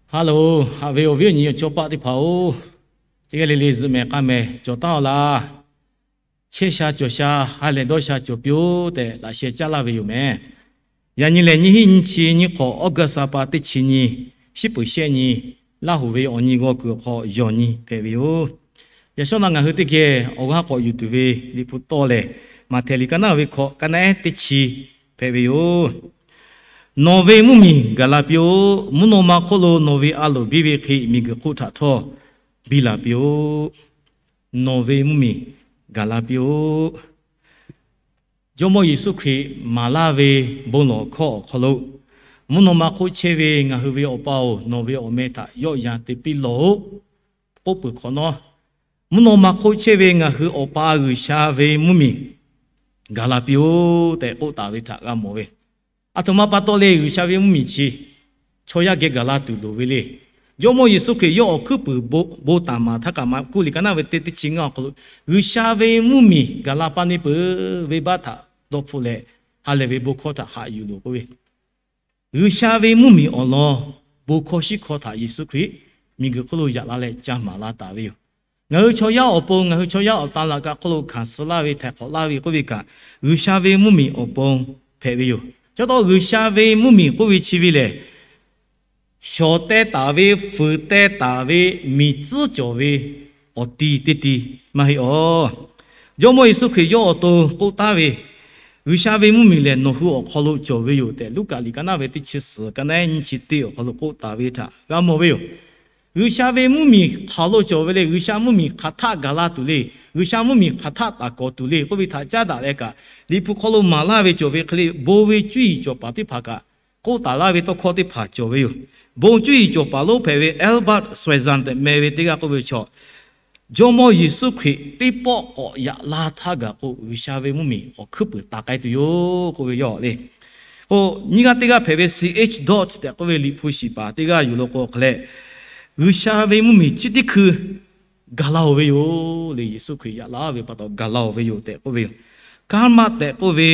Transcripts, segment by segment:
Haˉ loˬ, haꞈ ve awˬ viˉ awˬ nyi awˬ chawˇ paˆ teˇ hpaˍ-oˬ, teˇ g'aˇ le le zuhꞈ mehˍ k'aˇ mehˍ cawˬ taˉ-aw laˇ. Chehˇ sha cawˬ sha, ha lehˬ dawˇ sha cawˬ piˇ-oˆ tehꞈ laꞈ sheh caˉ laˇ ve yoˬ mehˍ. Yaꞈ nyi lehˬ, nyiˇ hinˉ nyiˇ chi nyiˇ hk'awꞈ August ha pa teˇ chi nyi, shiˉ peuˍ shehˆ nyi, Laˇ hoꞈ ve awˬ nyi g'aw kuiˬ awˬ hk'aw yawˬ nyi hpehꞈ ve yoˬ. Yaꞈ shawˉ naˆ ngaˬ hui teˇ geh awˬ g'aˇ k'awꞈ yuˬ tuˬ ve Liꞈ hpu tawˇ lehˬ, Maꞈhtehˍ liꞈ ka naˉ ve hkawꞈ ka naˉ ehˉ teˇ chi hpehꞈ ve yoˬ. Nawˬ ve mvuhˇmiˬ gaˬ la piˇ-oˆ. Mvuhˇ naw ma hk'oˆ lo nawˬ ve a loˍ biˇ ve hk'e miˬguiˬ hk'oˆ htaꞈ htawˇ biˇ la piˇ-oˆ. Nawˬ ve mvuhˇmiˬ gaˬ la piˇ-oˆ. Jawˇmawˇ Yeˍsuˆ Hkriꞈ maˍ laˇ ve bon lawˬ hkawˇ awˬ hk'aw lo, mvuhˇ naw ma hk'oˆ chehˇ ve ngaˬ hui ve Awˬ pa-oˬ, nawˬ ve awˬ meh htaꞈ yawˆ yan te piˇ lawˬ-oˆ k'oˆ peuˬ hk'awꞈ nawˉ, mvuhˇ naw ma hk'oˆ chehˇ ve ngaˬ hui Awˬ pa G'uiˬsha ve mvuhˇmiˬ gaˬ la piˇ-oˆ tehꞈ k'oˆ taˍ ve htaꞈ g'a mawˬ ve. Aˬ htoꞈ ma pa taw le, G'uiˬsha ve mvuhˇmiˬ chi chaw yaˇ geh gaˬ la tuˬ loˍ ve le. Jawˇmawˇ Yeˍsuˆ Hkriꞈ yawˇ awˬ hkuiˉ puiˍ bon taˍ maˍ htaˇ kaꞈ maˇ kuˇ liꞈ ka naˉ ve teˇ teˇ chi ngaˇ awˬ hk'aw lo, G'uiˬsha ve mvuhˇmiˬ gaˬ la pa neˇ peuˬ, venˇbaˆ htaꞈ dawˇ hpfuhˆ leh ha lehˬ ve bon hkawˇ htaꞈ haꞈ yuˬ loˬ k'oˆ ve. G'uiˬsha ve mvuhˇmiˬ awˬ lawn bon hkawˇ shiˉ hkawˇ htaꞈ Yeˍsuˆ Hkriꞈ miˬguiˬ hk'oˆ lo yaꞈ la leh ca maˍ la taˍ ve yoˬ. Ngaˬ hui chaw yaˇ awˬ pon, ngaˬ hui chaw yaˇ awˬ tan laꞈ ka hk'oˆ lo hkanˍ suh laˇ ve, htaiˍ hk'awꞈ laˇ ve k'oˆ ve kaꞈ, G'uiˬsha ve mvuhˇmiˬ awˬ pon hpehꞈ ve yoˬ. Chi pa taw G'uiˬsha ve mvuhˇmiˬ k'oˆ ve chi ve lehˬ, shawˍ teh taˍ ve, fuiˍ teh taˍ ve, miˬ tcuhˉ cawˬ ve awˬ ti teˇ ti maˇ heˆ awˬ. Jawˇmawˇ Yeˍsuˆ Hkriꞈ yawˇ awˬ to k'oˆ taˍ ve, G'uiˬsha ve mvuhˇmiˬ lehˬ nawˬ hui awˬ hk'aw lo cawˬ ve yoˬ tehꞈ, Luˉkaꞈ liꞈ ka naˉ ve teˇ chi suhˍ ka naˉ nyiˇ chi teˇ awˬ hk'aw lo k'oˆ taˍ ve htaꞈ g'a mawˬ ve yoˬ. G'uiˬsha ve mvuhˇmiˬ hk'aˬ lo cawˬ ve le. G'uiˬsha mvuhˇmiˬ hk'aˬ htaˆ gaˬ la tuˬ le. G'uiˬsha mvuhˇmiˬ hk'aˬ htaˆ taˍ kawꞈ tuˬ le k'oˆ ve htaꞈ caˉ daꞈ leh kaꞈ, Liꞈ hpu hk'aw lo maˍ laˇ ve cawˬ ve hk'e le, bon ve cuˇ yiˍ cawˬ paˍ teˇ hpaˍ kaꞈ k'oˆ taˍ laˇ ve tawˇ hkawˇ teˇ hpaˍ cawˬ ve yoˬ. Bon cuˇ yiˍ cawˬ paˍ lonˉ hpehꞈ ve Albert Schweitzer tehꞈ meh ve teˇ g'aˇ k'oˆ ve chaw, Jawˇmawˇ Yeˍsuˆ Hkriꞈ teˇ pawˆ k'awꞈ yaꞈ la htaˇ gaˬ k'o, G'uiˬsha ve mvuhˇmiˬ awˬ hkuiˉ puiˍ taˍ k'ai tuˬ yoˬ k'oˆ ve yoˬ le. K'o, nyiˇ g'aˇ teˇ g'aˇ hpehꞈ ve C H Dodd tehꞈ k'oˆ ve Liꞈ hpu shiˍ paˍ teˇ g'aˇ yoˬ law k'o hk'e leh, G'uiˬsha ve mvuhˇmiˬ chi teˇ hkui gaˬ la-oˬ ve yoˬ le. Yeˍsuˆ Hkriꞈ yaꞈ la ve pa taw gaˬ la-oˬ ve yoˬ tehꞈ k'oˆ ve yoˬ. Karl Barth tehꞈ k'oˆ ve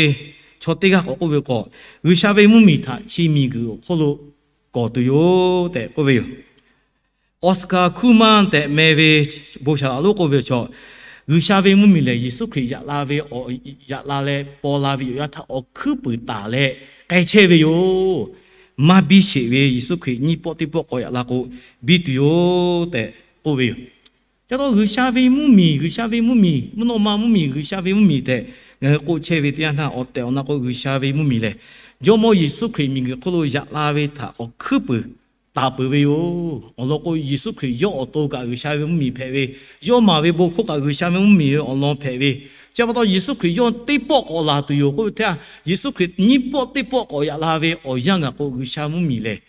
chaw teˇ g'aˇ k'awꞈ k'oˆ ve k'o, G'uiˬsha ve mvuhˇmiˬ htaꞈ chi miˬguiˬ awˬ hk'oˆ lo kawˬ tuˬ yoˬ tehꞈ k'oˆ ve yoˬ. Oscar Cullmann tehꞈ meh ve bon shaˍ laꞈ lonˉ k'oˆ ve chaw, G'uiˬsha ve mvuhˇmiˬ lehˬ Yeˍsuˆ Hkriꞈ yaꞈ la ve, yaꞈ la leh paw la ve yoˬ yaˇ htaꞈ awˬ hkuiˉ puiˍ taˍ leh k'ai chehˇ ve yoˬ. Maˇ biˇ sheˍ ve, Yeˍsuˆ Hkriꞈ nyiˇ pawˆ teˇ pawˆ k'awꞈ yaꞈ la k'o, biˇ tuˬ yoˬ tehꞈ k'oˆ ve yoˬ. Chi pa taw G'uiˬsha ve mvuhˇmiˬ, G'uiˬsha ve mvuhˇmiˬ, mvuhˇ naw ma mvuhˇmiˬ, G'uiˬsha ve mvuhˇmiˬ tehꞈ ngaˬ hui k'oˆ chehˇ ve teˇ yanˇ htaˇ, awˬ tehˬ awˬ na k'o G'uiˬsha ve mvuhˇmiˬ lehˬ, Jawˇmawˇ Yeˍsuˆ Hkriꞈ miˬguiˬ hk'oˆ lo yaꞈ la ve htaꞈ awˬ hkuiˉ puiˍ taˍ peuˬ ve yoˬ. Awˬ lawn k'o, Yeˍsuˆ Hkriꞈ yawˇ awˬ to kaꞈ G'uiˬsha ve mvuhˇmiˬ hpehꞈ ve, yawˇ maˍ ve bon hkawˇ kaꞈ G'uiˬsha ve mvuhˇmiˬ ve awˬ lawn hpehꞈ ve, chi pa taw Yeˍsuˆ Hkriꞈ yawˇ teˇ pawˆ k'awꞈ laˬ tuˬ yoˬ k'oˆ ve htaˇ, Yeˍsuˆ Hkriꞈ nyiˇ pawˆ teˇ pawˆ k'awꞈ yaꞈ la ve awˬ yanˇ gaˬ k'o, G'uiˬsha mvuhˇmiˬ lehˬ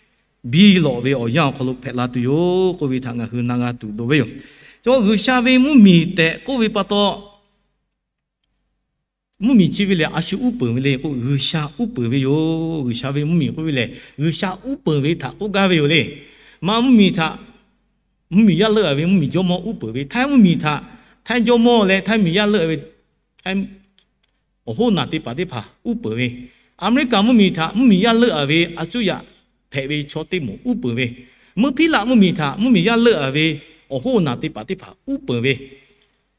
biˇ lawꞈ ve awˬ yanˇ awˬ hk'aw lo hpehꞈ la tuˬ yoˬ k'oˆ ve htaꞈ ngaˬ hui na g'a tuˬ loˍ ve yoˬ. Chi pa taw G'uiˬsha ve mvuhˇmiˬ tehꞈ k'oˆ ve pa taw, mvuhˇmiˬ chi ve lehˬ a shu uˉ peunˍ ve le k'o, G'uiˬsha uˉ peunˍ ve yoˬ. G'uiˬsha ve mvuhˇmiˬ k'oˆ ve lehˬ G'uiˬsha uˉ peunˍ ve htaꞈ k'oˆ gaˇ ve yoˬ le. Maˇ mvuhˇmiˬ htaꞈ, mvuhˇmiˬ yaˇ leuˆ-a ve mvuhˇmiˬ jawˇmawˇ uˉ peunˍ ve, htaiˇ mvuhˇmiˬ htaꞈ htaiˇ jawˇmawˇ leh htaiˇ miˬ yaˇ leuˆ-a ve awˬ hoˉ naˬ te paˍ teˇ hpaˍ uˉ peunˍ ve, Aˍmeˍriˆkaˍ mvuhˇmiˬ htaꞈ mvuhˇmiˬ yaˇ leuˆ-a ve a cuˇ yaꞈ hpehꞈ ve chaw teˇ moˍ uˉ peunˍ ve, Mvuhˇ hpiˉlaˆ mvuhˇmiˬ htaꞈ mvuhˇmiˬ yaˇ leuˆ-a ve awˬ hoˉ naˬ te paˍ teˇ hpaˍ uˉ peunˍ ve,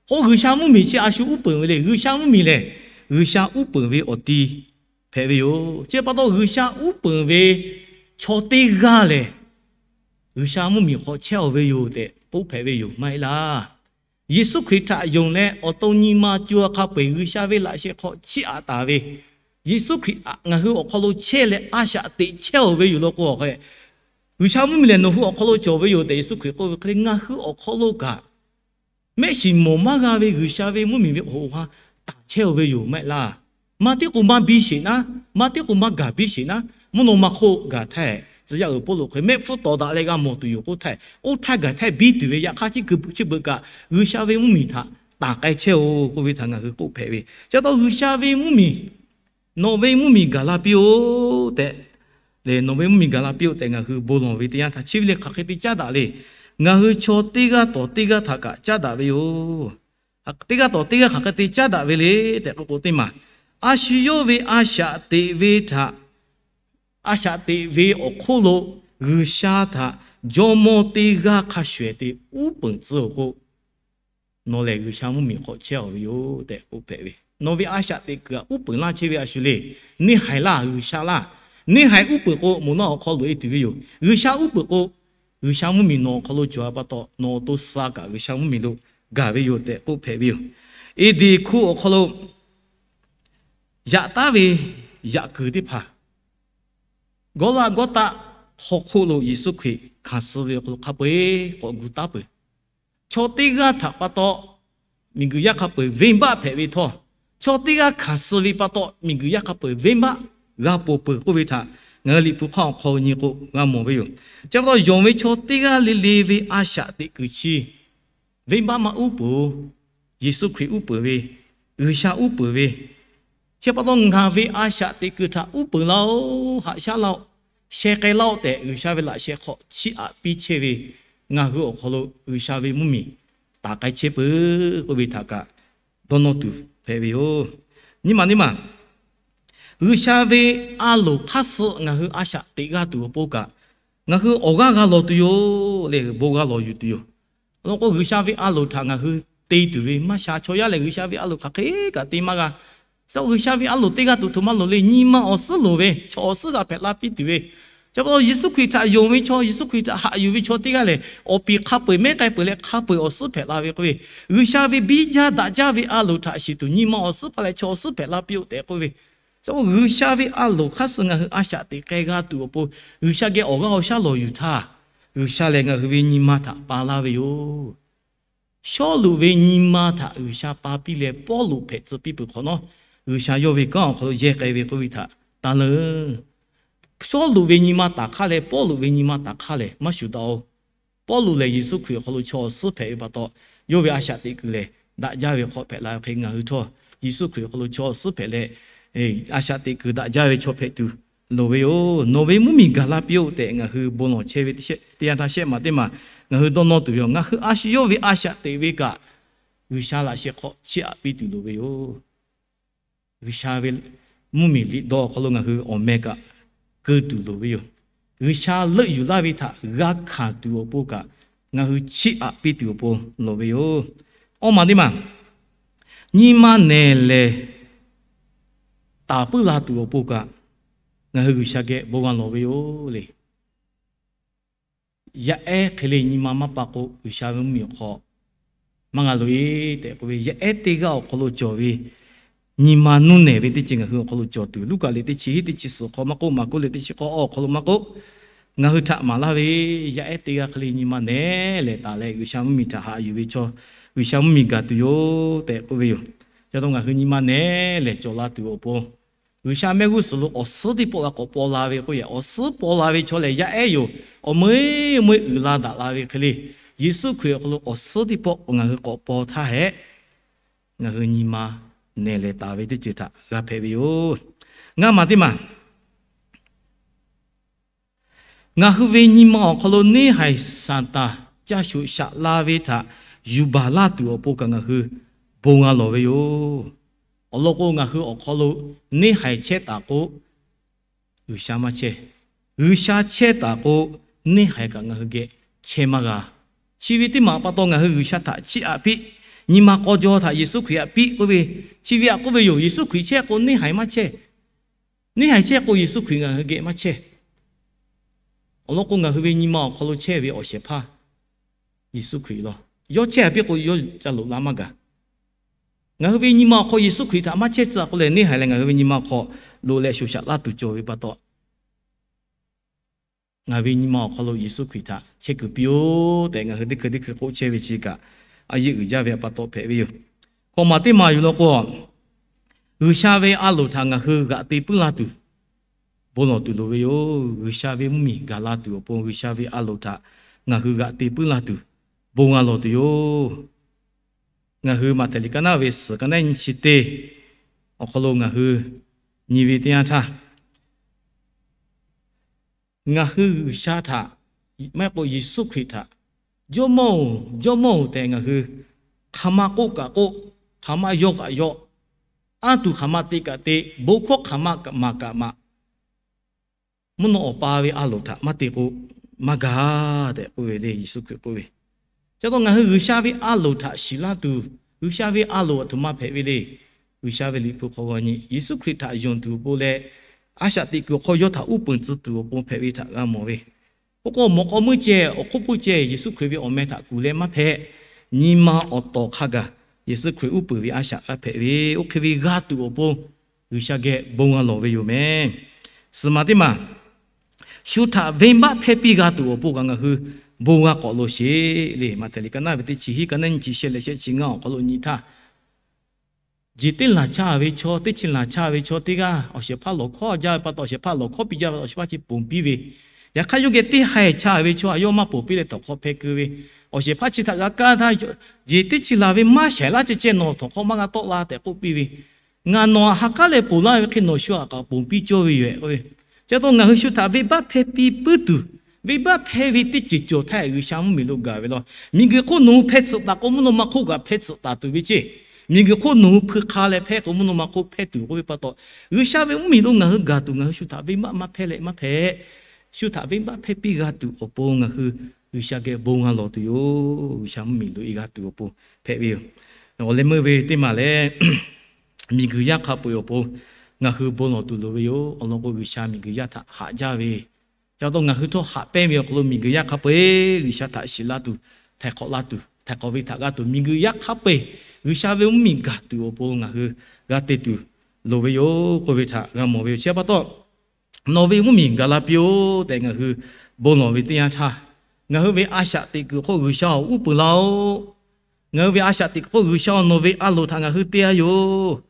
k'o G'uiˬsha mvuhˇmiˬ chi a shu uˉ peunˍ ve le. G'uiˬsha mvuhˇmiˬ lehˬ G'uiˬsha uˉ peunˍ ve awˬ ti hpehꞈ ve yoˬ. Chi pa taw G'uiˬsha uˉ peunˍ ve chaw teˇ g'aˇ lehˬ, G'uiˬsha mvuhˇmiˬ hk'aw chehˇ-oˬ ve yoˬ tehꞈ k'oˆ hpehꞈ ve yoˬ maˇ heˆ laˇ. Yeˍsuˆ Hkriꞈ htaꞈ yonˍ leh awˬ to nyi ma co-a hk'a peu-eˬ G'uiˬsha ve laꞈ sheh hk'aw chiˇ aꞈ taˍ ve, Yeˍsuˆ Hkriꞈ ngaˬ hui awˬ hk'aw lo chehˇ leh a shaꞈ teꞈ chehˇ-oˬ ve yoˬ law k'o, G'uiˬsha mvuhˇmiˬ lehˬ nawˬ hui awˬ hk'aw lo cawˬ ve yoˬ tehꞈ Yeˍsuˆ Hkriꞈ k'oˆ ve hk'e le, ngaˬ hui awˬ hk'aw lo kaꞈ mehˆ shiˍ mawˬ maˇ g'a ve G'uiˬsha ve mvuhˇmiˬ ve awˬ hoꞈ ha taˍ chehˇ-oˬ ve yoˬ maˇ heˆ laˇ. Maˇ tiˉ k'o maˇ biˇ sheˍ naˉ, maˇ tiˉ k'o maˇ gaˬ biˇ sheˍ naˉ, mvuhˇ naw ma hk'oˆ gaˬ htaˇ, tcuh yaˇ uiˍ Pawˇluꞈ hk'e mehˆ hpfuhˇ tawˍ daꞈ leh g'a mawˬ tuˬ yoˬ k'oˆ htaˇ, oˇ htaˇ gaˬ htaˇ biˇ tuˬ ve yaꞈ hk'aˇ chi beuꞈ kaꞈ G'uiˬsha ve mvuhˇmiˬ htaꞈ taˍ k'ai chehˇ-oˬ k'oˆ ve htaꞈ ngaˬ hui k'oˆ hpehꞈ ve. Chi pa taw G'uiˬsha ve mvuhˇmiˬ, nawˬ ve mvuhˇmiˬ gaˬ la piˇ-oˆ tehꞈ, lehˬ nawˬ ve mvuhˇmiˬ gaˬ la piˇ-oˆ tehꞈ ngaˬ hui bon lawˬ ve teˇ yanˇ htaˇ chi ve le hk'aˬ hk'e te caˉ daꞈ le. Ngaˬ hui chaw teˇ g'aˇ tawˍ teˇ g'aˇ htaꞈ kaꞈ caˉ daꞈ ve yoˬ. Teˇ g'aˇ tawˍ teˇ g'aˇ hk'aˬ hk'e te caˉ daꞈ ve le tehꞈ k'oˆ k'o teˇ maˬ, a shu yawˇ ve a shaꞈ teꞈ ve htaꞈ, a shaꞈ teꞈ ve awˬ hk'oˆ lo G'uiˬsha htaꞈ jawˇmawˇ teˇ g'aˇ hk'a shuˍ ehˍ te uˉ peunˍ tcuh-oˬ k'o, nawˬ lehˬ G'uiˬsha mvuhˇmiˬ hk'aw chehˇ-aˬ ve yoˬ tehꞈ k'oˆ hpehꞈ ve. Nawˬ ve a shaꞈ teꞈ kuiˬ htaꞈ uˉ peunˍ laˇ chehˇ ve a shu le. Neˇ haiˬ laˇ, G'uiˬsha laˇ. Neˇ haiˬ uˉ peunˍ k'o, moˍ naˆ awˬ hk'aw loꞈ-e tuˬ ve yoˬ. G'uiˬsha uˉ peunˍ k'o, G'uiˬsha mvuhˇmiˬ nawˬ awˬ hk'aw lo cawˬ-a pa taw, nawˬ awˬ to suh kaꞈ G'uiˬsha mvuhˇmiˬ lo gaˬ ve yoˬ tehꞈ k'oˆ hpehꞈ ve yoˬ. Eˍdeˍ hkuˇ awˬ hk'aw lo yaꞈ taˉ ve yaꞈ kuiˬ teˇ hpaˍ, Gawˇlaˆ Gawˇtaˆ hk'aw hk'oˆ lo Yeˍsuˆ Hkriꞈ hkanˍ suh ve awˬ hk'aw lo hk'a peu-eˬ k'awꞈ gu taˉ peuˬ. Chaw teˇ g'aˇ htaꞈ pa taw miˬguiˬ yaˇ hk'a peu-eˬ venˇbaˆ hpehꞈ ve htawˇ, chaw teˇ g'aˇ hkanˍ suh ve pa taw miˬguiˬ yaˇ hk'a peu-eˬ venˇbaˆ g'a ponˬ peuˬ k'oˆ ve htaꞈ ngaˬ hui Liꞈ hpu hk'aˇ awˬ hk'aw nyi k'o g'a mawˬ ve yoˬ. Chi pa taw yonˍ ve chaw teˇ g'aˇ le le ve a shaꞈ teꞈ kuiˬ chi venˇbaˆ maˇ uˉ peunˍ-oˬ. Yeˍsuˆ Hkriꞈ uˉ peunˍ ve, G'uiˬsha uˉ peunˍ ve, chi pa taw ngaˬ ve a shaꞈ teꞈ kuiˬ htaꞈ uˉ peunˍ laˇ-oˆ, haꞈ shaˉ laˇ-oˆ, sheh k'ai laˇ-oˆ tehꞈ G'uiˬsha ve laꞈ sheh hk'aw chiˇ aꞈ piˇ chehˇ ve ngaˬ hui awˬ hk'aw lo G'uiˬsha ve mvuhˇmiˬ taˍ k'ai chehˇ peuˬ k'oˆ ve htaꞈ kaꞈ dawˇ nawˇ tuˬ hpehꞈ ve yoˬ. Nyi ma nyi ma, G'uiˬsha ve a loˍ hk'aˇ suh ngaˬ hui a shaꞈ teꞈ g'a tuˬ awˬ pon kaꞈ, ngaˬ hui awˬ g'aˇ g'a lawˬ tuˬ yoˬ le, bon g'a lawˬ yuˬ tuˬ yoˬ. Awˬ lawn k'o, G'uiˬsha ve a loˍ htaꞈ ngaˬ hui te tuˬ ve maˇ sha. Chaw yaˇ lehˬ G'uiˬsha ve a loˍ hk'aˬ hk'e kaꞈ te maˇ g'a. Chi G'uiˬsha ve a loˍ te g'a tuˬ htoꞈ ma loˍ le, nyi ma awˬ suhˉ loˍ ve, chaw awˬ suhˉ g'a hpehꞈ la piˇ tuˬ ve. Chi pa taw Yeˍsuˆ Hkriꞈ htaꞈ yonˍ ve chaw, Yeˍsuˆ Hkriꞈ htaꞈ haꞈ yuˬ ve chaw teˇ g'aˇ lehˬ, awˬ piˍ hk'a peu-eˬ mehˉ k'ai peuˬ leh hk'a peu-eˬ awˬ suhˉ hpehꞈ la ve k'oˆ ve, G'uiˬsha ve biˇ jaˇ daꞈ jaˇ ve a loˍ htaꞈ shiˍ tuˬ nyi ma awˬ suhˉ hpaˇ leh chaw awˬ suhˉ hpehꞈ la piˇ-oˆ tehꞈ k'oˆ ve. Chi G'uiˬsha ve a loˍ hk'aˇ suh ngaˬ hui a shaꞈ teꞈ k'ai g'a tuˬ awˬ pon, G'uiˬsha geh awˬ g'aˇ awˬ shaˉ lawˬ yuˬ htaˇ, G'uiˬsha lehˬ ngaˬ hui ve nyi ma htaꞈ pa laˇ ve yoˬ. Sawˉluꞈ ve nyi ma htaꞈ G'uiˬsha pa piˇ leh Pawˇluꞈ hpehꞈ tcuh piˇ peuˬ hk'awꞈ nawˉ, G'uiˬsha yawˇ ve kanˉ awˬ hk'aw lo yehˇ k'ai ve k'oˆ ve htaꞈ taˇ leuˉ. Sawˉluꞈ ve nyi ma taˍ hk'aˇ leh Pawˇluꞈ ve nyi ma taˍ hk'aˇ lehˬ maˇ shuˍ daꞈ-oˬ. Pawˇluꞈ lehˬ Yeˍsuˆ Hkriꞈ awˬ hk'aw lo chaw awˬ suhˉ hpehꞈ ve pa taw, yawˇ ve a shaꞈ teꞈ kuiˬ lehˬ daꞈ jaˇ ve hk'aw hpehꞈ la ve hk'e, ngaˬ hui htawˇ Yeˍsuˆ Hkriꞈ awˬ hk'aw lo chaw awˬ suhˉ hpehꞈ leh, a shaꞈ teꞈ kuiˬ daꞈ jaˇ ve chaw hpehꞈ tuˬ loˍ ve yoˬ. Nawˬ ve mvuhˇmiˬ gaˬ la piˇ-oˆ tehꞈ ngaˬ hui bon lawˬ chehˇ ve teˇ yanˇ htaˇ shehˆ maˬ teˇ maˬ ngaˬ hui dawˇ nawˇ tuˬ ve yoˬ. Ngaˬ hui a shu yawˇ ve a shaꞈ teꞈ ve kaꞈ, G'uiˬsha laꞈ sheh hk'aw chiˇ aꞈ piˇ tuˬ loˍ ve yoˬ. G'uiˬsha ve mvuhˇmiˬ liꞈ dawˇ awˬ hk'aw lo ngaˬ hui awˬ meh kaꞈ keu tuˬ loˍ ve yoˬ. G'uiˬsha leuˆ yuˬ laˇ ve htaꞈ g'a hkanˍ tuˬ awˬ pon kaꞈ, ngaˬ hui chiˇ aꞈ piˇ tuˬ awˬ pon loˍ ve yoˬ. Awˇ maˬ teˇ maˬ, nyi ma nehˬ lehˬ taˍ puiˉ la tuˬ awˬ pon kaꞈ, ngaˬ hui G'uiˬsha geh bon g'a lawˬ ve yoˬ le. Yaˇ ehˉ hk'e le nyi ma maˇ pa k'o, G'uiˬsha ve mvuhˇmiˬ awˬ hk'aw maˇ g'a loꞈ-e tehꞈ k'oˆ ve, yaˇ ehˉ teˇ g'aˇ awˬ hk'aw lo cawˬ ve nyi ma nuˇ nehˬ ve teˇ ceuˬ ngaˬ hui awˬ hk'aw lo cawˬ tuˬ, Luˉkaꞈ liꞈ teˇ chi hiˉ teˇ chi suhˍ hk'aw maˇ k'oˆ, Maˍkuˆ liꞈ teˇ chi k'awˇ awˇ awˬ hk'aw lo maˇ k'oˆ, ngaˬ hui htaꞈ maˍ laˇ ve, yaˇ ehˉ teˇ g'aˇ hk'e le nyi ma nehˬ lehˬ taˍ leh G'uiˬsha mvuhˇmiˬ htaꞈ haꞈ yuˬ ve chaw, G'uiˬsha mvuhˇmiˬ gaˬ tuˬ yoˬ tehꞈ k'oˆ ve yoˬ. Ca taw ngaˬ hui nyi ma nehˬ lehˬ cawˬ la tuˬ awˬ pon, G'uiˬsha mehˆ g'uˇ suhˍ lo awˬ suhˉ teˇ pawˆ g'a k'awꞈ paw la ve k'oˆ yaꞈ, awˬ suhˉ paw la ve chaw lehˬ yaˇ ehˉ yoˬ. Awˬ meuˇ meuˇ uiˍ la daꞈ la ve hk'e le, Yeˍsuˆ Hkriꞈ awˬ hk'aw lo awˬ suhˉ teˇ pawˆ ngaˬ hui k'awꞈ paw htaˇ hehꞈ, ngaˬ hui nyi ma nehˬ lehˬ taˍ ve teˇ ceuˬ htaꞈ g'a hpehꞈ ve yoˬ. Ngaˇ maˬ teˇ maˬ, ngaˬ hui ve nyi ma awˬ hk'aw lo neˇhaiˬ Saˍtanˍ caˇ shuˍ shaꞈ la ve htaꞈ yuˬ baˬ laˇ tuˬ awˬ pon kaꞈ ngaˬ hui bon g'a lawˬ ve yoˬ. Awˬ lawn k'o, ngaˬ hui awˬ hk'aw lo neˇhaiˬ chehˇ taˍ k'o, G'uiˬsha maˇ chehˇ. G'uiˬsha chehˇ taˍ k'o, neˇhaiˬ kaꞈ ngaˬ hui geh chehˇ maˇ g'a. Chi ve teˇ maˬ pa taw ngaˬ hui G'uiˬsha htaꞈ chiˇ aꞈ piˇ, nyi ma k'aw jaw htaꞈ Yeˍsuˆ Hkriꞈ aꞈ piˇ k'oˆ ve, chi ve aꞈ k'oˆ ve yoˬ. Yeˍsuˆ Hkriꞈ chehˇ k'o neˇhaiˬ maˇ chehˇ. Neˇhaiˬ chehˇ k'o Yeˍsuˆ Hkriꞈ ngaˬ hui geh maˇ chehˇ. Awˬ lawn k'o, ngaˬ hui ve nyi ma awˬ hk'aw lo chehˇ ve awˬ shehˍ hpaˇ Yeˍsuˆ Hkriꞈ law. Yawˇ chehˇ aꞈ piˇ k'o, yawˇ ca loꞈ la maˇ gaˬ. Ngaˬ hui ve nyi ma awˬ hk'aw Yeˍsuˆ Hkriꞈ htaꞈ maˇ chehˇ tcuh aꞈ k'oˆ leh, neˇhaiˬ lehˬ ngaˬ hui ve nyi ma awˬ hk'aw loꞈ leh shoˍ shaꞈ laˇ tuˬ cawˬ ve pa taw, ngaˬ ve nyi ma awˬ hk'aw lo Yeˍsuˆ Hkriꞈ htaꞈ chehˇ kuiˬ piˇ-oˆ tehꞈ ngaˬ hui teˇ hkui teˇ hkui k'oˆ chehˇ ve chi kaꞈ, a yeˆ uiˍ jaˇ ve pa taw hpehꞈ ve yoˬ. Hkawꞈ maˬ teˇ maˬ yuˬ law k'o, G'uiˬsha ve a loˍ htaꞈ ngaˬ hui g'aꞈ te puiˉ la tuˬ bon lawˬ tuˬ loˍ ve yoˬ. G'uiˬsha ve mvuhˇmiˬ gaˬ la tuˬ awˬ pon G'uiˬsha ve a loˍ htaꞈ ngaˬ hui g'aꞈ te puiˉ la tuˬ bon g'a lawˬ tuˬ yoˬ. Ngaˬ hui Maꞈhtehˍ liꞈ ka naˉ ve suhˍ ka naˉ nyi chi teˇ awˬ hk'aw lo ngaˬ hui nyi ve teˇ yanˇ htaˇ, ngaˬ hui G'uiˬsha htaꞈ maˇ heˆ k'o Yeˍsuˆ Hkriꞈ htaꞈ Jawˇmawˇ-oˬ, Jawˇmawˇ-oˬ tehꞈ ngaˬ hui hk'aˬ ma k'oˆ kaꞈ k'oˆ, hk'aˬ ma yawˇ kaꞈ yawˇ, anˇ tuˬ hk'aˬ ma te kaꞈ te, bon hkawˇ hk'aˬ ma kaꞈ maˍ kaꞈ maˍ, mvuhˇ naw awˬ pa ve a loˍ htaꞈ maˇ te k'o, maˇ gaˬ tehꞈ k'oˆ ve le, Yeˍsuˆ Hkriꞈ k'oˆ ve. Chi pa taw ngaˬ hui G'uiˬsha ve a loˍ htaꞈ shiˍ laˇ tuˬ, G'uiˬsha ve a loˍ aˬ htoꞈ ma hpehꞈ ve le. G'uiˬsha ve Liꞈ hpu hk'aw g'aw nyi, Yeˍsuˆ Hkriꞈ htaꞈ yonˍ tuˬ awˬ pon leh, a shaꞈ teꞈ kuiˬ awˬ hk'aw yawˇ htaꞈ uˉ peunˍ tcuh tuˬ awˬ pon hpehꞈ ve htaꞈ g'a mawˬ ve. K'oˆ k'o, mawꞈ k'aw meuˇ ceh, awˬ hk'oˆ puiˉ ceh, Yeˍsuˆ Hkriꞈ ve awˬ meh htaꞈ kuˬ leh maˇ hpehꞈ. Nyi ma awˬ tawˍ hk'a gaˬ Yeˍsuˆ Hkriꞈ uˉ peunˍ ve a shaꞈ g'a hpehꞈ ve, oˇ hk'e ve g'a tuˬ awˬ pon G'uiˬsha geh bon g'a lawˬ ve yoˬ meh. Suhˍ maˬ teˇ maˬ, shu htaꞈ venˇbaˆ hpehˇ piˇ g'a tuˬ awˬ pon kaꞈ ngaˬ hui bon g'a k'awꞈ lo sheˍ le. Maꞈhtehˍ liꞈ ka naˉ ve teˇ chi hiˉ, ka naˉ nyi chi shehˆ leh shehˆ chi ngaˇ awˬ hk'aw lo nyi htaˇ, jeˬ teˇ laˬ chaˇ ve chaw, teˇ chi laˬ chaˇ ve chaw teˇ g'aˇ awˬ shehˍ hpaˇ lawˬ hkawˉ jaˇ ve pa taw, awˬ shehˍ hpaˇ lawˬ hkawˉ piˇ jaˇ ve, awˬ shehˍ hpaˇ chi ponˬ piˇ ve. Yaꞈ hk'aˇ yawˇ geh teˇ haiˬ chaˇ ve chaw htaꞈ yawˇ maˇ ponˬ piˇ leh tawˍ hk'aw hpeh keu ve. Awˬ shehˍ hpaˇ chi htaꞈ g'a kaˇ htaˇ, jeˬ teˇ chi laˬ ve maˇ shaiˍ laˇ ceh ceh nawˬ tawˍ hk'aw maˇ g'a tawˆ la tehꞈ k'oˆ piˇ ve. Ngaˬ nawˬ htaꞈ ha k'aˉ leh ponˬ laˇ ve hk'e nawˬ shu htaꞈ kaꞈ ponˬ piˇ cawˇ ve yoˬ k'oˆ ve. Chi pa taw ngaˬ hui shu htaꞈ venˇbaˆ hpehˇ piˇ puiˉ tuˬ, venˇbaˆ hpehˇ ve teˇ ceuˬ cawˬ htaˇ G'uiˬsha mvuhˇmiˬ lo gaˬ ve law. Miˬguiˬ hk'oˆ nawˬ hui hpehˇ tsuhꞈ taˍ k'o, mvuhˇ naw ma hk'oˆ kaꞈ hpehˇ tsuhꞈ taˍ tuˬ ve ceˇ. Miˬguiˬ hk'oˆ nawˬ hui hpui hk'a leh hpehˇ k'o, mvuhˇ naw ma hk'oˆ hpehˇ tuˬ k'oˆ ve pa taw, G'uiˬsha ve mvuhˇmiˬ lo ngaˬ hui gaˬ tuˬ ngaˬ hui shu htaꞈ venˇbaˆ maˇ hpehˇ leh maˇ hpehꞈ. Shu htaꞈ venˇbaˆ hpehˇ piˇ g'a tuˬ awˬ pon ngaˬ hui G'uiˬsha geh bon g'a lawˬ tuˬ yoˬ. G'uiˬsha mvuhˇmiˬ lo e g'a tuˬ awˬ pon hpehꞈ ve yoˬ. Awˬ leh meuˇ ve teˇ maˬ lehˬ, miˬguiˬ yaˇ hk'a peu-eˬ awˬ pon ngaˬ hui bon lawˬ tuˬ loˍ ve yoˬ. Awˬ lawn k'o, G'uiˬsha miˬguiˬ yaˇ htaꞈ haꞈ jaˇ ve, chi pa taw ngaˬ hui htawˇ haꞈ pehnˇ ve awˬ hk'aw lo miˬguiˬ yaˇ hk'a peu-eˬ G'uiˬsha htaꞈ shiˍ laˇ tuˬ, htaiˍ hk'awꞈ laˇ tuˬ, htaiˍ hk'awꞈ ve htaꞈ g'a tuˬ, miˬguiˬ yaˇ hk'a peu-eˬ G'uiˬsha ve mvuhˇmiˬ gaˬ tuˬ awˬ pon ngaˬ hui g'a te tuˬ loˍ ve yoˬ k'oˆ ve htaꞈ g'a mawˬ ve yoˬ. Chi pa taw, nawˬ ve mvuhˇmiˬ gaˬ la piˇ-oˆ tehꞈ ngaˬ hui bon lawˬ ve teˇ yanˇ htaˇ, ngaˬ hui ve a shaꞈ teꞈ kuiˬ hk'oˆ G'uiˬsha awˬ uˉ peunˍ laˇ-oˆ. Ngaˬ hui ve a shaꞈ teꞈ kuiˬ hk'oˆ G'uiˬsha-oˬ, nawˬ ve a loˍ htaꞈ ngaˬ hui te-a yoˬ.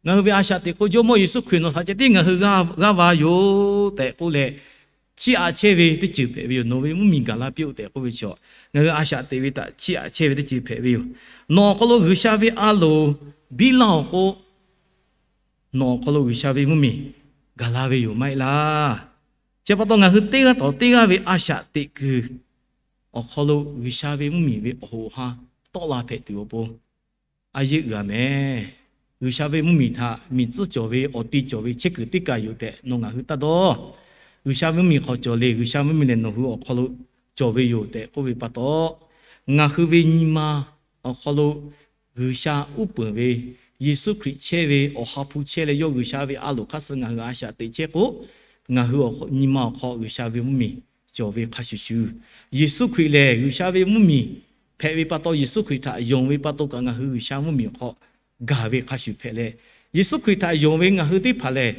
Ngaˬ hui ve a shaꞈ teꞈ hk'oˆ Jawˇmawˇ Yeˍsuˆ Hkriꞈ nawˬ htaꞈ ceh tiˉ ngaˬ hui g'aˇ va yoˬ tehꞈ k'oˆ leh, chiˇ aꞈ chehˇ ve teˇ ceuˬ hpehꞈ ve yoˬ. Nawˬ ve mvuhˇmiˬ gaˬ la piˇ-oˆ tehꞈ k'oˆ ve chi, ngaˬ hui a shaꞈ teꞈ ve htaꞈ chiˇ aꞈ chehˇ ve teˇ ceuˬ hpehꞈ ve yoˬ. Nawˬ awˬ hk'aw lo G'uiˬsha ve a loˍ biˇ laˇ-oˬ k'o, nawˬ awˬ hk'aw lo G'uiˬsha ve mvuhˇmiˬ gaˬ la ve yoˬ maˇ heˆ laˇ. Chi pa taw ngaˬ hui teˇ g'aˇ tawˍ teˇ g'aˇ ve a shaꞈ teꞈ kuiˬ awˬ hk'aw lo G'uiˬsha ve mvuhˇmiˬ ve awˬ hoꞈ awˬ ha tawˆ la hpehꞈ tuˬ awˬ pon a yeˇ uiˍ-a mehˍ. G'uiˬsha ve mvuhˇmiˬ htaꞈ miˬ tcuhˉ cawˬ ve awˬ ti cawˬ ve chehˇ kuiˬ teˇ kaˬ yoˬ tehꞈ nawˬ ngaˬ hui taˇ dawˇ. G'uiˬsha ve mvuhˇmiˬ hk'aw cawˬ le. G'uiˬsha mvuhˇmiˬ lehˬ nawˬ hui awˬ hk'aw lo cawˬ ve yoˬ tehꞈ k'oˆ ve pa taw, ngaˬ hui ve nyi ma awˬ hk'aw lo G'uiˬsha uˉ peunˍ ve, Yeˍsuˆ Hkriꞈ chehˇ ve awˬ ha hpu chehˇ leh yawˇ G'uiˬsha ve a loˍ hk'aˇ suh ngaˬ hui a shaꞈ teꞈ chehˇ k'o, ngaˬ hui nyi ma awˬ hk'aw G'uiˬsha ve mvuhˇmiˬ cawˬ ve hk'a shuˍ shuˍ, Yeˍsuˆ Hkriꞈ lehˬ G'uiˬsha ve mvuhˇmiˬ hpehꞈ ve pa taw, Yeˍsuˆ Hkriꞈ htaꞈ yonˍ ve pa taw kaꞈ ngaˬ hui G'uiˬsha mvuhˇmiˬ awˬ hk'aw gaˬ ve hk'a shuˍ hpehꞈ leh, Yeˍsuˆ Hkriꞈ htaꞈ yonˍ ve ngaˬ hui teˇ hpaˍ lehˬ,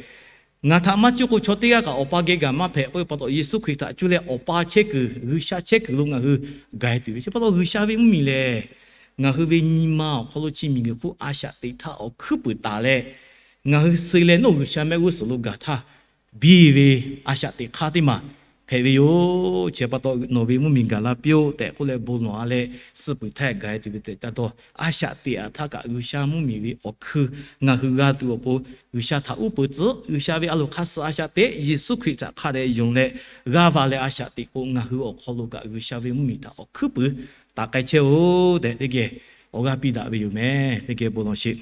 ngaˬ htaꞈ maˇ cuˇ k'o chaw teˇ g'aˇ kaꞈ Awˬ pa geh gaˬ maˇ hpehꞈ k'oˆ ve pa taw, Yeˍsuˆ Hkriꞈ htaꞈ cuˇ leh Awˬ pa chehˇ kuiˬ, G'uiˬsha chehˇ kuiˬ lo ngaˬ hui gaˬ-e tuˬ ve chi pa taw, G'uiˬsha ve mvuhˇmiˬ lehˬ ngaˬ hui ve nyi ma awˬ hk'aw lo chi miˬguiˬ hk'oˆ a shaꞈ teꞈ htaˇ awˬ hkuiˉ puiˍ taˍ leh, ngaˬ hui suh leh nawˬ G'uiˬsha mehˆ g'uˇ suhˍ lo gaˬ htaˇ biˇ ve a shaꞈ teꞈ hk'aˇ teˇ maˬ hpehꞈ ve yoˬ. Chi pa taw nawˬ ve mvuhˇmiˬ gaˬ la piˇ-oˆ tehꞈ k'oˆ leh bon lawˬ-a leh, suh puiˍ htaˇ gaˬ-e tuˬ ve tehꞈ taˇ dawˇ. A shaꞈ teꞈ-a htaˇ kaꞈ G'uiˬsha mvuhˇmiˬ ve awˬ hkui ngaˬ hui g'a tuˬ awˬ pon, G'uiˬsha htaꞈ uˉ peunˍ tcuhˉ, G'uiˬsha ve a loˍ hk'aˇ suh a shaꞈ teꞈ, Yeˍsuˆ Hkriꞈ htaꞈ hk'a dehꞈ yonˍ leh g'aˇ va leh a shaꞈ teꞈ k'o, ngaˬ hui awˬ hk'aw lo kaꞈ G'uiˬsha ve mvuhˇmiˬ htaꞈ awˬ hkuiˉ puiˍ taˍ k'ai chehˇ-oˆ tehꞈ teˇ geh awˬ g'aˇ piˇ daꞈ ve yoˬ meh. Teˇ geh bon lawˬ sheˍ.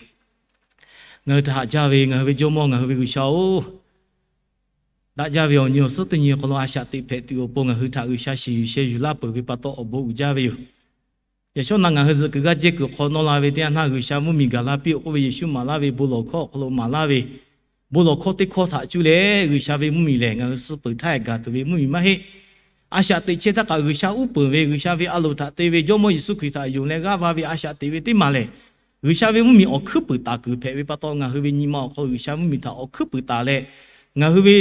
Ngaˬ hui htaꞈ haꞈ jaˇ ve ngaˬ hui ve Jawˇmawˇ, ngaˬ hui ve G'uiˬsha-oˬ, daꞈ jaˇ ve awˬ nyi awˬ suhˉ teˇ nyi awˬ hk'aw lo a shaꞈ teꞈ hpehꞈ tuˬ awˬ pon ngaˬ hui htaꞈ G'uiˬsha shiˍ yuˬ sheh yuˬ laˇ peuˬ ve pa taw awˬ bon uiˍ jaˇ ve yoˬ. Yaꞈ shawˉ naꞈ ngaˬ hui zuhꞈ kuiˬ g'aˇ jehˇ kuiˬ hk'aw nawˇ la ve teˇ yanˇ htaˇ, G'uiˬsha mvuhˇmiˬ gaˬ la piˇ-oˆ k'oˆ ve Yeˍsuˆ maˍ laˇ ve bon lawˬ hkawˇ awˬ hk'aw lo maˍ laˇ ve, bon lawˬ hkawˇ teˇ hkawˇ htaꞈ cuˇ leh G'uiˬsha ve mvuhˇmiˬ lehˬ ngaˬ hui suh peuˬ htaˇ gaˬ tuˬ ve mvuhˇmiˬ maˇ heˆ. A shaꞈ teꞈ chehˇ htaˇ kaꞈ G'uiˬsha uˉ peunˍ ve, G'uiˬsha ve a loˍ htaꞈ te ve, Jawˇmawˇ Yeˍsuˆ Hkriꞈ htaꞈ yonˍ leh g'aˇ va ve a shaꞈ teꞈ ve teˇ maˬ lehˬ, G'uiˬsha ve mvuhˇmiˬ awˬ hkuiˉ puiˍ taˍ kuiˬ hpehꞈ ve pa taw, ngaˬ hui ve nyi ma awˬ hk'aw G'uiˬsha mvuhˇmiˬ htaꞈ awˬ hkuiˉ puiˍ taˍ leh, ngaˬ hui ve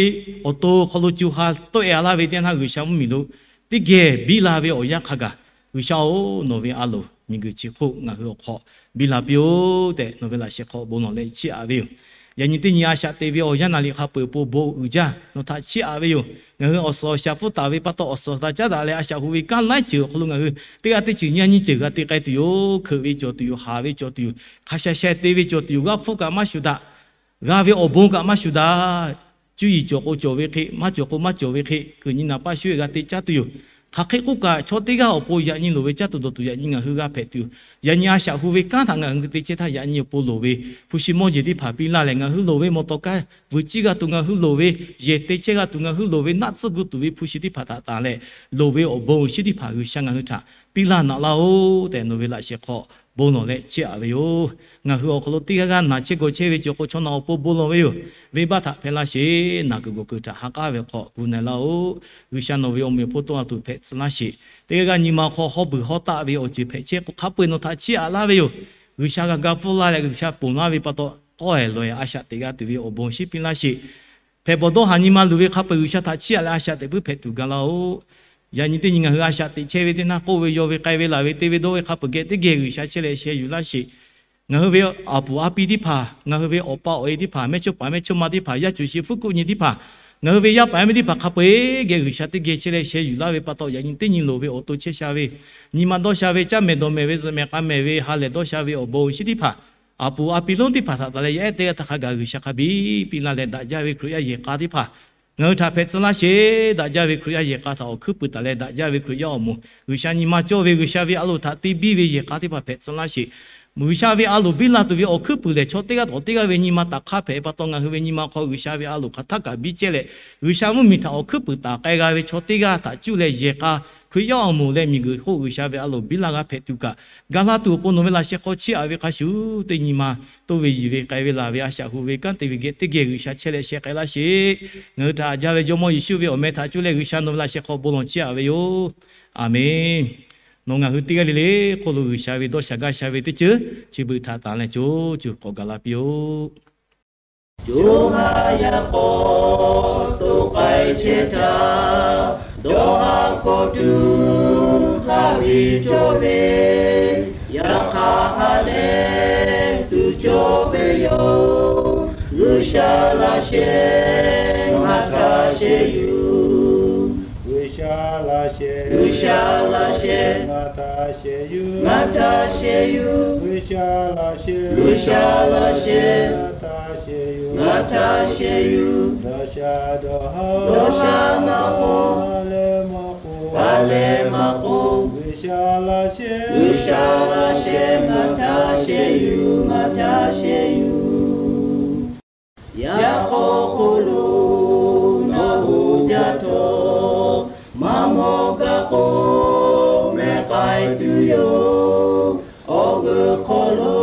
awˬ to hk'aw lo co ha tawˆ-e-a laˇ ve teˇ yanˇ htaˇ G'uiˬsha mvuhˇmiˬ lo teˇ geh biˇ la ve awˬ yanˇ hk'a gaˬ, G'uiˬsha-oˬ, nawˬ ve a loˍ miˬguiˬ chi hk'oˆ ngaˬ hui awˬ hk'aw biˇ la piˇ-oˆ tehꞈ nawˬ ve laꞈ sheh hk'aw bon lawˬ leh chiˇ aꞈ ve yoˬ. Yaꞈ nyi teˇ nyi a shaꞈ teꞈ ve awˬ yanˇ naˍ riˍ hk'a peu-eˬ awˬ pon bon uiˍ jaˇ nawˬ htaꞈ chiˇ aꞈ ve yoˬ. Ngaˬ hui awˬ suhˍ awˬ shaˍ pfuhˇ taˍ ve pa taw, awˬ suhˍ awˬ shaˍ caˉ daꞈ leh a shaꞈ hu ve kanˉ laiˉ ceuˬ awˬ hk'aw lo ngaˬ hui teˇ g'aˇ teˇ ceuˬ nyi a nyi ceuˬ g'a te k'ai tuˬ yoˬ. Hkeuꞈ ve cawˬ tuˬ yoˬ. Haˍ ve cawˬ tuˬ yoˬ. Hk'a sha sheh te ve cawˬ tuˬ yoˬ. G'aˇ hpfuhˇ kaꞈ maˇ shuˍ daꞈ. G'a ve awˬ bon kaꞈ maˇ shuˍ daꞈ. Cuˇ yiˍ cawˬ k'o cawˬ ve hk'e, maˇ cawˬ k'o maˇ cawˬ ve hk'e, kuiˬ nyi naˍ paˇ shuˉ-e g'a te caˉ tuˬ yoˬ. Hk'aˬ hk'e k'oˆ kaꞈ, chaw teˇ g'aˇ awˬ pon yaꞈ nyi loˍ ve caˇ tuˬ dawˬ tuˬ yaꞈ nyi ngaˬ hui g'a hpehꞈ tuˬ, yaꞈ nyi a shaꞈ hu ve kanˉ htaꞈ ngaˬ hui te chehˇ htaˇ, yaꞈ nyi awˬ pon loˍ ve hpu shi mawˇ jeˬ teˇ hpaˍ piˇ laˇ leh, ngaˬ hui loˍ ve mawˬ tawˍ kaˇ vuiˬ ciˇ g'a tuˬ, ngaˬ hui loˍ ve yehˬ te chehˇ g'a tuˬ, ngaˬ hui loˍ ve naˆ tcuhˇ gu tuˬ ve hpu shi teˇ hpaˍ htaꞈ tanˬ leh, loˍ ve awˬ bon awˬ shinˉ teˇ hpaˍ G'uiˬsha ngaˬ hui htaꞈ piˇ laˇ naꞈ laˇ-oˆ tehꞈ, nawˬ ve laꞈ sheh hk'aw bon lawˬ leh chehˇ aꞈ ve yoˬ. Ngaˬ hui awˬ hk'aw lo teˇ g'aˇ g'aˇ naˬ chehˇ gawˬ chehˇ ve cawˬ k'o, chaw naˬ awˬ pon bon lawˬ ve yoˬ. Venˇbaˆ htaꞈ hpehˇ laˇ sheˍ. Naˬ kuiˬ gawˬ kuiˬ htaꞈ ha k'aˉ ve hk'aw gu na-e laˇ-oˆ. G'uiˬsha nawˬ ve awˬ meꞈ awˬ hponˇ tawˆ la tuˬ hpehꞈ tcuh laˇ sheˍ. Teˇ g'aˇ g'aˇ nyi ma hk'aw hawˉ beuˬ hawˉ taˆ ve awˬ ceuˬ hpehꞈ chehˇ k'o, hk'a peu-eˬ nawˬ htaꞈ chiˇ aꞈ laˇ ve yoˬ. G'uiˬsha g'a ga pfuhˇ laˇ leh, G'uiˬsha ponˬ laˇ ve pa taw, k'awˇ-ehˍ lawˬ-ehˍ a shaꞈ teꞈ g'a tuˬ ve awˬ bon awˬ shinˉ piˇ laˇ sheˍ. Hpehꞈ bawˬ dawˇ haˍ nyi ma luˬ ve hk'a peu-eˬ G'uiˬsha htaꞈ chiˇ aꞈ leh a shaꞈ teꞈ puiˉ hpehꞈ tuˬ gaˬ laˇ-oˆ. Yaꞈ nyi teˇ nyi ngaˬ hui a shaꞈ teꞈ chehˇ ve teˇ naˇ, k'oˆ ve yaw ve k'ai ve laˬ ve te ve dawˇ ve hk'a peu-eˬ geh teˇ geh G'uiˬsha chehˇ leh sheh yuˬ laˇ sheˍ. Ngaˬ hui ve a puˍ a pi teˇ hpaˍ, ngaˬ hui ve awˬ pa awˬ e teˇ hpaˍ, mehˇchawˇpaˍ mehˇchawˇma teˇ hpaˍ, yaˇ cuˬ shi fuˉ kuˆ nyi teˇ hpaˍ, ngaˬ hui ve yaˇ paˍ yaˇ miˇ teˇ hpaˍ hk'a peu-eˬ geh G'uiˬsha teˇ geh chehˇ leh sheh yuˬ laˇ ve pa taw, yaꞈ nyi teˇ nyi loˍ ve awˬ to chehˇ sha ve, nyi ma dawˇ sha ve, caˇ mehˍ dawˬ mehˍ ve, zuhꞈ mehˍ k'a mehˍ ve, ha lehˬ dawˇ sha ve awˬ bon awˬ shinˉ teˇ hpaˍ, a puˍ a pi lonˉ teˇ hpaˍ htaꞈ tanˬ leh, yaˇ ehˉ teˇ g'aˇ htaꞈ hk'a gaˬ G'uiˬsha hk'a biˇ piˇ laˇ leh, daꞈ jaˇ ve Hkriꞈ yaˇ yehˬ k'a teˇ hpaˍ ngaˬ hui htaꞈ hpehꞈ tcuh laˇ sheˍ. Daꞈ jaˇ ve Hkriꞈ yaˇ yehˬ k'a htaꞈ awˬ hkuiˉ puiˍ taˍ leh, daꞈ jaˇ ve Hkriꞈ yaˇ awˬ moˍ, G'uiˬsha nyi ma cawˇ ve, G'uiˬsha ve a loˍ htaꞈ te biˇ ve yehˬ k'a teˇ hpaˍ hpehꞈ tcuh laˇ sheˍ. G'uiˬsha ve a loˍ biˇ la tuˬ ve awˬ hkuiˉ puiˍ lehˬ, chaw teˇ g'aˇ taꞈ awˬ teˇ g'aˇ ve nyi ma taꞈ hk'aˇ hpehꞈ pa taw, ngaˬ hui ve nyi ma hk'aw G'uiˬsha ve a loˍ hk'aˬ htaˇ kaꞈ biˇ cehˇ leh, G'uiˬsha mvuhˇmiˬ htaꞈ awˬ hkuiˉ puiˍ taˍ k'ai g'a ve chaw teˇ g'aˇ htaꞈ cuˇ leh yehˬ k'a, Hkriꞈ yaˇ awˬ moˍ leh miˬguiˬ hk'oˆ G'uiˬsha ve a loˍ biˇ laˇ g'a hpehꞈ tuˬ kaꞈ, ga laˇ tuˬ awˬ pon nawˬ ve laꞈ sheh hk'aw chiˇ aꞈ ve hk'a shuˍ, teˇ nyi ma toˇ ve yiˬ ve k'ai ve laˬ ve a shaꞈ hu ve kanˉ te ve geh teˇ geh G'uiˬsha chehˇ leh sheh k'ai laˇ sheˍ. Ngaˬ hui htaꞈ haꞈ jaˇ ve Jawˇmawˇ Yeˍsuˆ ve awˬ meh htaꞈ cuˇ leh G'uiˬsha nawˬ ve laꞈ sheh hk'aw bon lawˬ chiˇ aꞈ ve yoˬ. Aˬmenˍ. Nawˬ ngaˬ hui teˇ g'aˇ le le hk'oˆ lo G'uiˬsha ve dawˇ sha gaˇ sha ve teˇ ceuˬ chi beuꞈ htaꞈ tanˬ leh co cuˬ k'awꞈ gaˬ la piˇ-oˆ. Co ha yaˇ k'awꞈ to k'ai chehˇ htaˇ, dawˇ ha k'awꞈ tuˬ haˉ ve cawˇ ve, yaꞈ hk'aˇ ha lehˬ tuˬ cawˇ ve yoˬ. G'uiˬsha laꞈ sheh ngaˬ htaꞈ sheh yuˬ. G'uiˬsha laꞈ sheh, G'uiˬsha laꞈ sheh ngaˬ htaꞈ sheh yuˬ, ngaˬ htaꞈ sheh yuˬ. G'uiˬsha laꞈ sheh, G'uiˬsha laꞈ sheh ngaˬ htaꞈ sheh yuˬ, ngaˬ htaꞈ sheh yuˬ. Dawˇ sha dawˇ ha, dawˇ sha maˇ k'oˆ, ha lehˬ maˇ k'oˆ, ha lehˬ maˇ k'oˆ. G'uiˬsha laꞈ sheh, G'uiˬsha laꞈ sheh ngaˬ htaꞈ sheh yuˬ, ngaˬ htaꞈ sheh yuˬ. Yaꞈ k'aw hk'oˆ lo nawˬ hui jaˇ htawˇ, maˇ mawˬ gaˇ k'o mehˬ k'ai tuˬ yoˬ. Awˬ g'euˬ hk'aw lo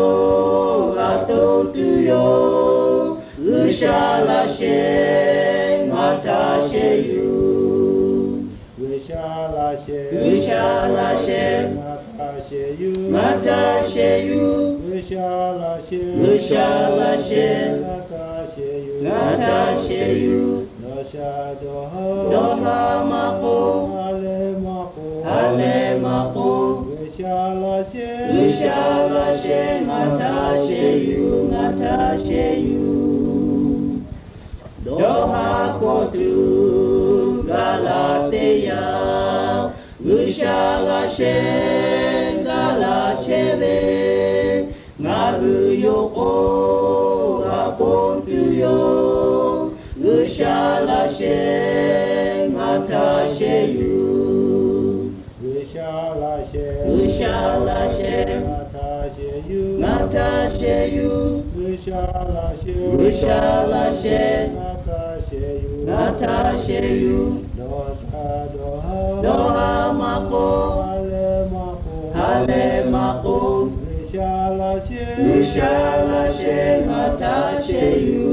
g'a toˇ tuˬ yoˬ. G'uiˬsha laꞈ sheh ngaˬ htaꞈ sheh yuˬ. G'uiˬsha laꞈ sheh, G'uiˬsha laꞈ sheh ngaˬ htaꞈ sheh yuˬ, ngaˬ htaꞈ sheh yuˬ. G'uiˬsha laꞈ sheh, G'uiˬsha laꞈ sheh ngaˬ htaꞈ sheh yuˬ, ngaˬ htaꞈ sheh yuˬ. Dawˇ sha dawˇ ha, dawˇ ha maˇ k'oˆ, ha lehˬ maˇ k'oˆ, ha lehˬ maˇ k'oˆ. G'uiˬsha laꞈ sheh, G'uiˬsha laꞈ sheh ngaˬ htaꞈ sheh yuˬ, ngaˬ htaꞈ sheh yuˬ. Dawˇ ha k'awꞈ tuˬ gaˬ la teˇ yanˇ, G'uiˬsha laꞈ sheh gaˬ la chehˇ ve, ngaˬ hui yawˇ k'o g'a ponˬ tuˬ yoˬ. G'uiˬsha laꞈ sheh ngaˬ htaꞈ sheh yuˬ. G'uiˬsha laꞈ sheh, G'uiˬsha laꞈ sheh ngaˬ htaꞈ sheh yuˬ, ngaˬ htaꞈ sheh yuˬ. G'uiˬsha laꞈ sheh, G'uiˬsha laꞈ sheh ngaˬ htaꞈ sheh yuˬ, ngaˬ htaꞈ sheh yuˬ. Dawˇ sha dawˇ ha, dawˇ ha maˇ k'oˆ, ha lehˬ maˇ k'oˆ, ha lehˬ maˇ k'oˆ. G'uiˬsha laꞈ sheh, G'uiˬsha laꞈ sheh ngaˬ htaꞈ sheh yuˬ,